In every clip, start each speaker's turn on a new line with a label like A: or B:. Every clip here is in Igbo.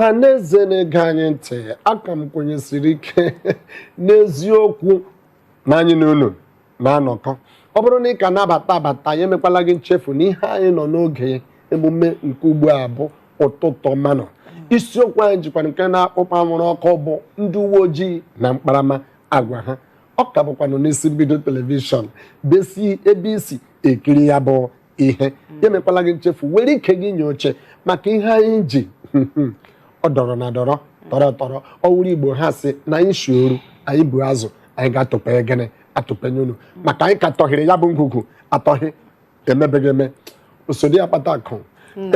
A: Ọha na eze na-ege anyị ntị, aka m kwenyesiri ike n'eziokwu na anyị na unu na-anọkọ. Ọ bụrụ na ị ka nabata abata, anyị emekwala gị nchefu na ihe anyị nọ n'oge emume nke ugbu a bụ Ụtụtụ Ọma nọ. Isiokwu anyị jikwa nke na-akpụkpọ anwụrụ ọkụ bụ ndị uwe ojii na mkparama agwa ha. Ọ ka bụkwanụ n'isi mbido television besi ebe isi ekiri ya bụ ihe. Ya emekwala gị nchefu, were ike gị nye oche maka ihe anyị ji ọ dọrọ na dọrọ tọrọ tọrọ. Ọwụrụ Igbo ha sị na anyị shi oru, anyị bụ azụ, anyị ga-atụpe gịnị atụpenye unu, maka anyị ka tọhịrị ya bụ ngwugwu atọhị emebeghị eme. Usoro akpata akụ,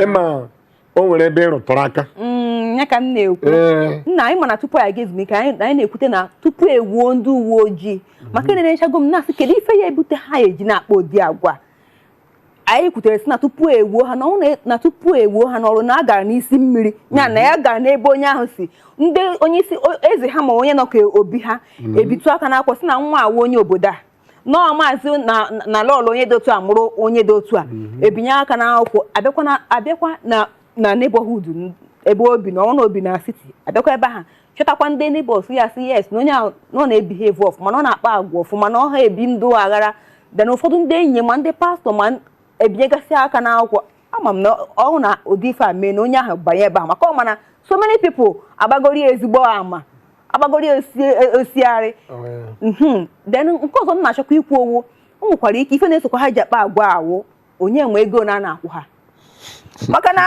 A: ịma o nwere ebe ị rụtụrụ aka.
B: Ya ka m na-ekwu. Nna anyị, mana tupu anyị ga ezumike, anyị na-ekwute na tupu ewuo ndị uwe ojii, maka na-enechago m na-asị, kedu ife ya ebute ha eji na-akpọ ụdị agwa anyị kwutere, sị na tupu ewuo ha na tupu ewuo ha n'ọrụ, na a gara n'isi mmiri ya na ya gara n'ebe onye ahụ si, ndị onye isi eze ha ma onye nọ ka obi ha ebitu aka n'akwụkwọ, sị na nwa awụ onye obodo a, nọọ maazị na lọlọ onye dị otu a mụrụ onye dị otu a, ebinye aka n'akwụkwọ, abịakwa na neighborhood ebe obi na ọ na obi na city, abịakwa ebe ahụ chọtakwa ndị neighbors ya, sị yes, na onye ahụ na ọ na-ebehave ọfụma, na ọ na-akpa agwa ọfụma, na ọ ha ebi ndụ aghara. Then ụfọdụ ndị enyi ma ndị pastọ ma ebinyegasị aka n'akwụkwọ. Ama m na ọ na ụdị ife a mee na onye ahụ banye ebe ahụ, maka ọ mana so many people agbagoro ya ezigbo ama, agbagoro ya osiarị. Then nke ọzọ m na-achọkwa ikwu owu, o nwekwara ike ife na-esokwa ha ji akpa agwa awụ onye nwe ego na a na-akwụ ha, maka na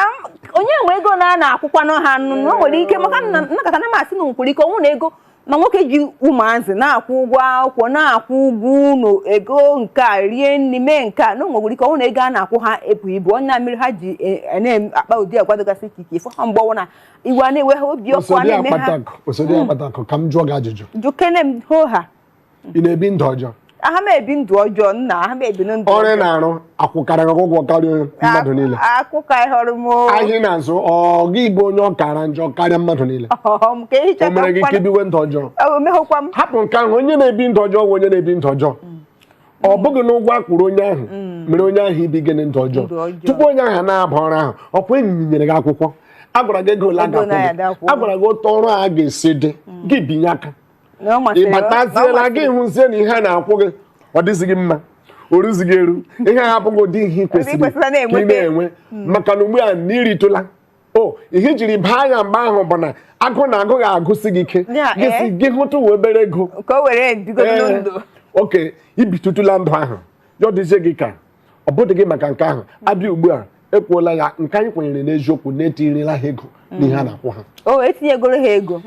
B: onye nwe ego na a na-akwụkwanụ ha nụ, o nwere ike maka na nnakọta na masị na nwekwara ike ọnwụ na ego na nwoke ji ụmụazị na-akwụ ụgwọ akwụkwọ, na-akwụ ụgwọ ụlọ, ego nke a, rie nri, mee nke a, na o nwekwara ike ọnwụ na ego a na-akwụ ha ebu ibu ọnya mmiri ha ji na-akpa ụdị agwa dịgasị iche iche. Ifụ ha mgbe ọnwụ na iwe a na-ewe ha, obi ọkụ a na-eme ha.
A: Osodi akpata akụ, ka m jụọ gị ajụjụ.
B: Jukene m hoo ha.
A: Ị na-ebi ndụ ọjọọ?
B: Aha m ebi ndụ ọjọọ, nna, aha m ebi ndụ
A: Ọrụ ị
B: ọjọọ.
A: na-arụ akwụkarịrị gị ụgwọ karịa mmadụ niile?
B: Akụkọ ịhọrọ m o.
A: Ahịa ị na-azụ, ọ gị bụ onye ọ kara njọ karịa mmadụ niile?
B: Ọhọm ka ehicha.
A: O mere gị ka ibiwe ndụ ọjọọ?
B: O meghụkwa m.
A: Hapụ nke ahụ. Onye na-ebi ndụ ọjọọ bụ onye na-ebi ndụ ọjọọ. Ọ bụghị n'ụgwọ a kwụrụ onye ahụ mere onye ahụ ibi gịnị ndụ ọjọọ.
B: Ndụ ọjọọ.
A: Tupu onye ahụ na-aba ọrụ ahụ, ọkwa enyi nyere gị akwụkwọ, a gwara gị ego ole a
B: Ego
A: ga-akwụ
B: na ya
A: gị,
B: akwụ.
A: a gwara gị otu ọrụ a ga-esi dị, gị binye aka.
B: Na ọ
A: Ị
B: masịrị
A: bataziela, gị hụzie na ihe a na-akwụ gị ọ dịzị gị mma, o ruzighị eru. Ihe a abụghị ụdị ihe ị kwesịrị
B: kwesịrị
A: ka ị
B: na-enweta.
A: na-enwe, maka na ugbu a na iritụla o ihe ijiri baa ya mgbe ahụ bụ na agụ na agụ ga-agụsị gị ike.
B: Ya,
A: Gị si
B: eh.
A: gị hụtụ wee obere ego
B: ka o were bigodo
A: Ee,
B: ndụ.
A: Oke ibitụtụla ndụ ahụ, ya ọ dịzie gị ka ọ bụdị gị maka nke ahụ abịa. Ugbu a ekwuola ya nke anyị kwenyere n'eziokwu na-etinyerela ha ego n'ihe a na-akwụ ha.
B: O etinyegoro ha ego.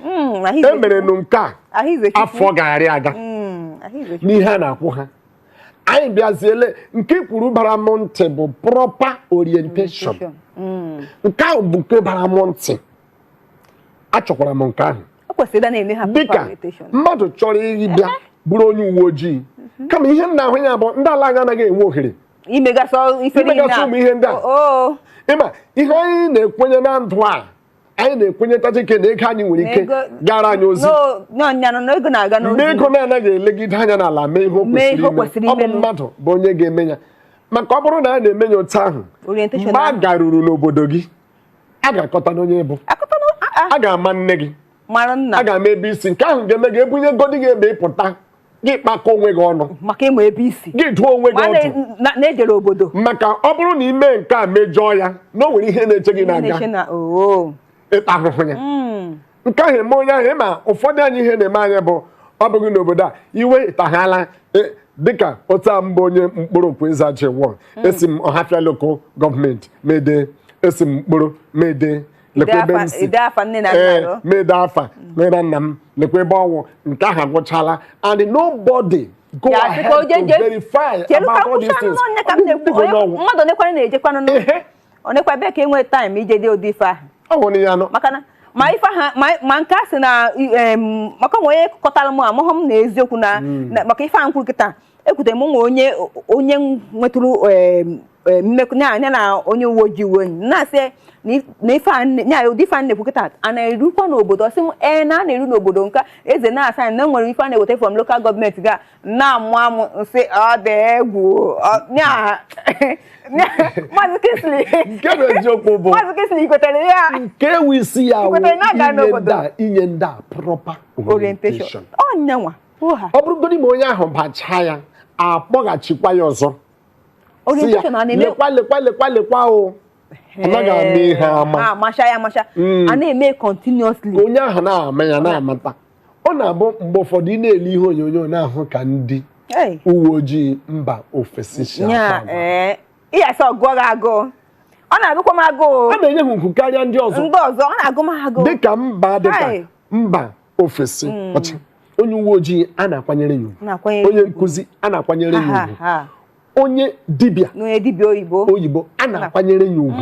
A: E mere nụ nke a
B: Ahụize Chukwu.
A: afọ ga-arị aga
B: Ahụize Chukwu.
A: n'ihe a na-akwụ ha. Anyị bịaziele nke kwuru bara m ntị bụ proper orientation. Nke ahụ bụ nke bara m ntị, achọkwara m nke ahụ.
B: O kwesịrị ịda na-eme ha proper
A: Dịka
B: orientation.
A: mmadụ chọrọ ịbịa bụrụ onye uwe ojii, kama ihe m na-ahụ ya bụ ndị ala anyị anaghị enwe ohere
B: imegasị ife niile.
A: Imegasị ụmụ ihe ndị a.
B: O
A: Ịma ihe anyị na-ekwenye na ndụ a, anyị na-ekwenyetacha ike na ego anyị nwere ike gara anyị ozi.
B: N'ọnyanụ na ego na-aga n'ozi.
A: Mgbe ego na-anaghị elegide anya n'ala mee ihe o
B: Mee ihe o
A: kwesịrị
B: kwesịrị
A: ime, ọ bụ
B: imenụ.
A: mmadụ bụ onye ga-eme ya, maka ọ bụrụ na a na-eme ya otu ahụ,
B: Orientation
A: mgbe a
B: ahụ.
A: garuru n'obodo gị, a ga-akọta n'onye bụ
B: Akọta na
A: a ga-ama nne gị,
B: mara nna.
A: A ga-ama ebe isi. Nke ahụ ga-eme gị ebunye godi gị ebe ịpụta, gị kpakọ onwe gị ọnụ.
B: Maka ịma ebe isi.
A: Gị dụọ onwe gị
B: Ma
A: ọdụ.
B: na-ejere obodo.
A: Maka ọ bụrụ na ime nke a mejọọ ya, na o nwere ihe na-eche gị
B: na-eche
A: na-aga
B: na oo
A: ịta ahụhụ ya. Nke ahụ eme onye ahụ. Ịma ụfọdụ anyị, ihe na-eme anyị bụ ọ bụghị n'obodo a iwe taghala dịka otu a mbụ onye mkpụrụ okwu ịzachi wọ esi m Ọhafịa Local Government mede, esi m mkpụrụ mede, lekwa ebe m si.
B: Ide afa nne na nna.
A: Ee.
B: Gị.
A: Mede afa nne na nna m, lekwa ebe ọnwụ. Nke ahụ agwụchala and nobody go
B: Ya,
A: ahead
B: sị ka o
A: to verify
B: Kedu ka
A: about all these
B: nkwụcha
A: things.
B: n'ọnya ka m na-ekwu.
A: Dịka onye ọnwụ.
B: Mmadụ onekwana na-ejekwanụ
A: Ehe.
B: onekwa ebe ka enwee time ije dị ụdị ife ahụ.
A: Ọ hụrụ ya nọ.
B: Maka na ma ife ha ma nke a sị na maka onwe onye kọtara m, amụghị m na eziokwu na maka ife ahụ kwuru kịta. Ekwutere m nwe onye onye nwetụrụ mmekọ ya na onye uwe ojii uwe enyi na-asị na ife a ya ụdị ife a na-ekwu kịta a na-erukwa n'obodo. Ọsị m ee, na a na-eru n'obodo nka eze na-asa anyị na enwere ife a na-eweta from local government ga na-amụ amụ nsị. Ọ dị egwu. Maazị Kingsley.
A: Nke bụ eziokwu bụ
B: Maazị Kingsley, kwetere ya?
A: Nke ewu isi ya wụ
B: Ikwetere na aga
A: inye
B: n'obodo?
A: ndị a, inye ndị a proper
B: orientation.
A: Orientation.
B: Ọ nyanwa ụha.
A: Ọ bụrụgodị ma onye ahụ bachaa ya, akpọghachikwa ya ọzọ, sị ya,
B: Orientation a na-eme.
A: Lekwa, lekwa, lekwa, lekwa o, anaghị ama ihe ama.
B: Ha amasha ya amasha, a na-eme continuously.
A: Ka onye ahụ na-ama ya, na-amata. Ọ na-abụ mgbe ụfọdụ ị na-ele ihe onyonyo na-ahụ ka ndị
B: Hey.
A: uwe ojii mba ofesi si
B: Nya
A: akpa agwa.
B: Ee, ịyasị ọgụọ gị agụụ, ọ na-agụkwa m agụụ.
A: A na-enye ha ugwu karịa ndị ọzọ.
B: Ndị ọzọ, ọ na-agụ m agụụ.
A: Dịka mba, dịka
B: Hai.
A: mba ofesi ọcha, onye uwe ojii a na-akwanyere ya ugwu,
B: Na-akwanyere
A: onye
B: ya ugwu.
A: nkụzi a na-akwanyere ya
B: Ha
A: ugwu,
B: ha
A: onye dibịa
B: na onye dibịa oyibo
A: oyibo a na-akwanyere ya ugwu,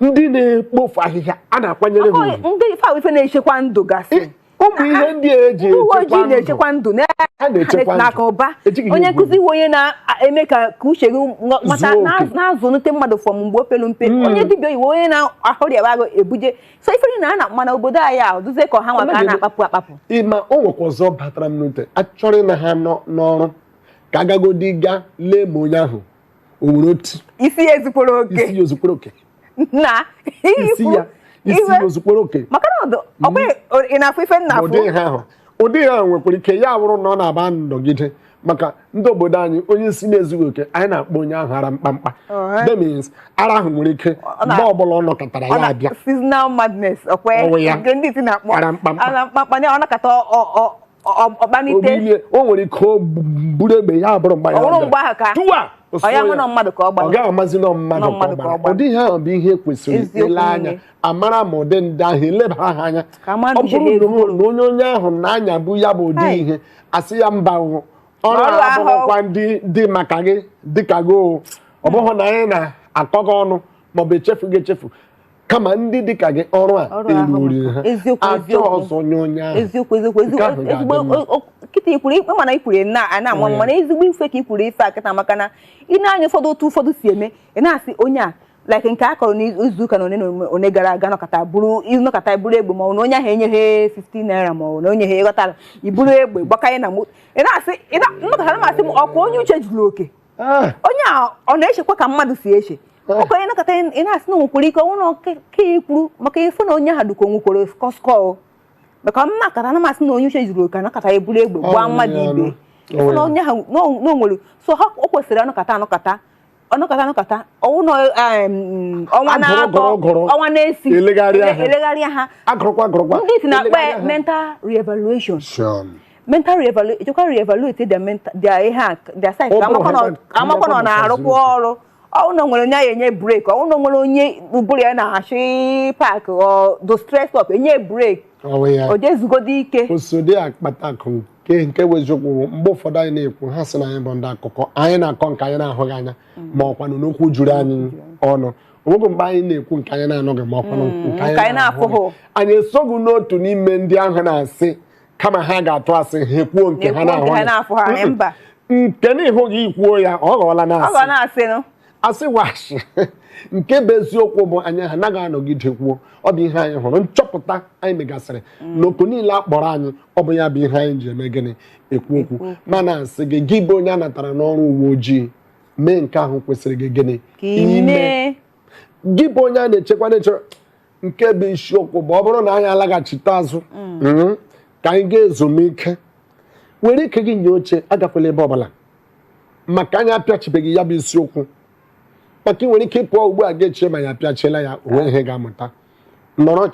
A: ndị na-ekpofu ahịhịa a na-akwanyere ha ugwu.
B: Ndị ife ahụ, ife na-echekwa ndụ gasị.
A: Ụmụ ihe ndị a eji
B: Ndị uwe ojii
A: echekwa ndụ.
B: Na-echekwa ndụ
A: Ha na-echekwa ndụ.
B: na akụ ụba.
A: Ejighị ha
B: Onye
A: egwu
B: nkụzi iwe, onye na-eme ka uche gị mata
A: Zuo oke.
B: na-azụlite mmadụ from mgbe o pelu mpe, onye dibịa oyibo, onye na-ahụrịa agụ ebuje so ife na ana. Mana obodo anyị a duzie ka ọha nwa ka a na-akpapụ akpapụ.
A: Ịma o nwekwa ọzọ batara m n'ute. Achọrọ ịna ha nọ n'ọrụ ka agagodi ga lee ma onye ahụ o nwere otu
B: Isi ya ezukwara oke.
A: Isi ya ozukwere oke.
B: Na
A: Isi ya ozukwere oke.
B: Maka na ọdụ ọkwa ị na-afụ ife nna afụ.
A: Ụdị ha ahụ, ụdị ha nwekwara ike ya bụrụ na ọ na-aba nnọgide maka ndị obodo anyị, onye isi na-ezughị oke, anyị na-akpọ onye ahụ ara mkpamkpa. That means ara ahụ nwere ike mgbe ọbụla ọ nọkọtara
B: Ọ
A: ya
B: na
A: abịa.
B: Seasonal madness ọkwa.
A: Ọwụ ya.
B: Nke ndị isi na-akpọ
A: Ara mkpamkpa.
B: Ara mkpamkpa na ọ nakọta ọkpanite.
A: Obilie, o nwere ike o buru egbe ya bụrụ mgba ya
B: Ọ bụrụ
A: bịara.
B: mgbe ahụ ka
A: Tụwa! O
B: ọ ya
A: suo
B: hụ na mmadụ ka ọ gbara.
A: Ọ gaghị amazi na mmadụ
B: Nọ
A: ka
B: mmadụ
A: ọ
B: ka
A: gbara.
B: ọ gbara.
A: Ụdị ihe ahụ bụ ihe kwesịrị
B: Eziokwu
A: ile anya
B: niile.
A: Amara ma ụdị ndị ahụ elebara ha anya.
B: Ka ama
A: Ọ
B: uche ha
A: bụrụ na
B: ezukwuru.
A: na onye ahụ na-anyabụ ya bụ ụdị
B: Hai.
A: ihe asị ya mba o, ọrụ
B: Ọrụ ahụ.
A: abụghịkwa ndị dị maka gị dịka gị o. Ọ bụghị na anyị na-akọ gị ọnụ maọbụ echefu gị echefu, kama ndị dịka gị, ọrụ a
B: Ọrụ ahụ
A: eruri ha.
B: Eziokwu,
A: Achọ
B: eziokwu.
A: ọzọ nye onye ahụ.
B: Eziokwu, eziokwu.
A: Nke ahụ ga-adị
B: Ezigbo
A: mma.
B: Kịta ikwuru ikpe, mana ikwuru na a na-ama, mana ezigbo ife ka ikwuru ife a kịta, maka na ị na-anya ụfọdụ otu ụfọdụ si eme, ị na-asị onye a like nke a kọrọ n'izu ụka na one na one gara aga, nọkọta buru egbe, ma ọ na onye ahụ enyeghị 15 naira, ma ọ na onye ha ịghọtara iburu egbe gbakanye na moto, ị na-asị nnọkọtara m asị m ọkwa onye uche juru oke. Onye a ọ na-echekwa ka mmadụ si eche ọkwa onye nakọta, ị na-asị na o nwekwara ike ọnwụ na ka ikwuru maka ife na onye ahụ dịka o nwekwara skọskọ, maka m nakọta na masị na onye uche juru oke anakọta eburu egbe gbaa
A: Ọ
B: mmadụ
A: nwere
B: ibe.
A: ya.
B: Ife na onye ahụ na o nwere so ha o kwesịrị anọkata anọkata ọnọkata anọkata ọnwụ na ọnwa
A: Agụrụ,
B: na-atọ
A: gụrụ, gụrụ.
B: ọnwa na-esi
A: Elegharịa ha.
B: Elegharịa ha.
A: Agụrụkwa, agụrụkwa.
B: Ndị isi na-akpọ ya
A: Elegharịa ha.
B: mental reevaluation.
A: Sure.
B: Mental reevaluate, echekwa reevaluate their mental, their ihe a, their psyche.
A: Ọ bụrụ
B: amakwa na ọ
A: ha
B: na-arụkwa ọrụ, ọwụ na o nwere onye a enye break, ọwụ na o nwere onye ụbụrụ ya na-achị park ọ do stress up, enye break.
A: Ọ ya.
B: O jezugodi ike.
A: Osodi akpata akụ nke bụ eziokwu, mgbe ụfọdụ anyị na-ekwu, ha sị na anyị bụ ndị akụkọ, anyị na-akọ nke anyị na-ahụghị anya, ma ọkwanụ n'okwu juru anyị ọnụ. Onwego mgbe anyị na-ekwu nke anyị na-anụghị, ma ọkwanụ nke
B: nke anyị na-afụghị.
A: Anyị esoghị n'otu n'ime ndị ahụ na-asị kama ha ga-atụ asị, ha ekwuo nke ha
B: Na-ekwu nke ha
A: na-ahụghị.
B: na-afụghị anya, mba.
A: Nke na ịhụghị, ikwuo ya, ọ ghọọla
B: Ọ
A: na-asị.
B: ga na-asị nụ.
A: Asị washi. Nke bụ eziokwu bụ anyị anaghị anọgide kwuo. Ọ bụ ihe anyị hụrụ, nchọpụta anyị megasịrị n'oku niile a kpọrọ anyị, ọ bụ ya bụ ihe anyị ji eme gịnị, ekwu okwu. Mana asị gị, gị bụ onye a natara n'ọrụ uwe ojii, mee nke ahụ kwesịrị gị gịnị
B: ka ị mee.
A: Gị bụ onye a na-echekwa na-echere, nke bụ isiokwu bụ ọ bụrụ na anyị alaghachite azụ, ka anyị gaa ezumike, were ike gị nye oche, agakwala ebe ọbụla, maka anyị apịachibeghị ya bụ isiokwu, maka ị nwere ike ịpụọ ugbu a ga-eche ma ya apịachiela ya onwe ihe ga-amụta nọrọ.